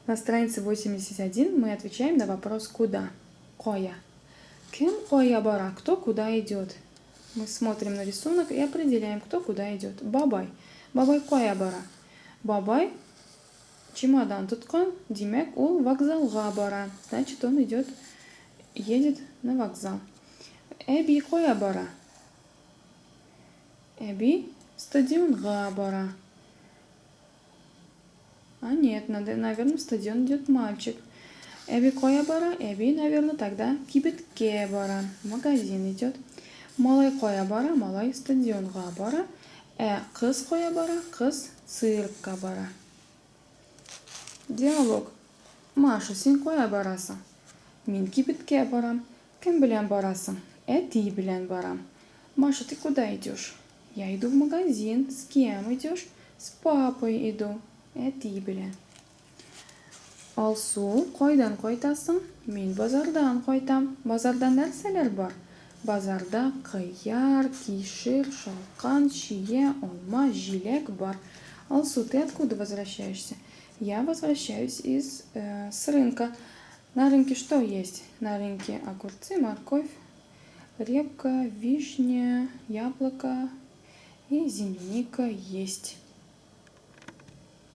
На странице 81 мы отвечаем на вопрос «Куда?». Кая. Кем кая бара? Кто куда идет? Мы смотрим на рисунок и определяем, кто куда идет. Бабай. Бабай кая бара? Бабай чемодан тоткан, димәк, ул вокзалга бара. Значит, он идет, едет на вокзал. Әби кая бара? Әби стадионга бара. А нет, надо, наверное, в стадион идет мальчик. Әби кая бара? Әби, наверное, тогда кибеткә бара. В магазин идет. Малай кая бара? Малай стадионга бара. Ә кыз кая бара? Кыз циркка бара. Диалог. Маша, син кая барасың? Мин кибеткә барам. Кем белән барасың? Әти белән барам. Маша, ты куда идешь? Я иду в магазин. С кем идешь? С папой иду. Әти белән. Алсу, кайдан кайтасың? Мин базардан кайтам. Базарда нәрсәләр бар? Базарда кыяр, кишер, шалкан, чия, алма, җиләк бар. Алсу, ты откуда возвращаешься? Я возвращаюсь из э, с рынка. На рынке что есть? На рынке огурцы, морковь, репка, вишня, яблоко и земляника есть.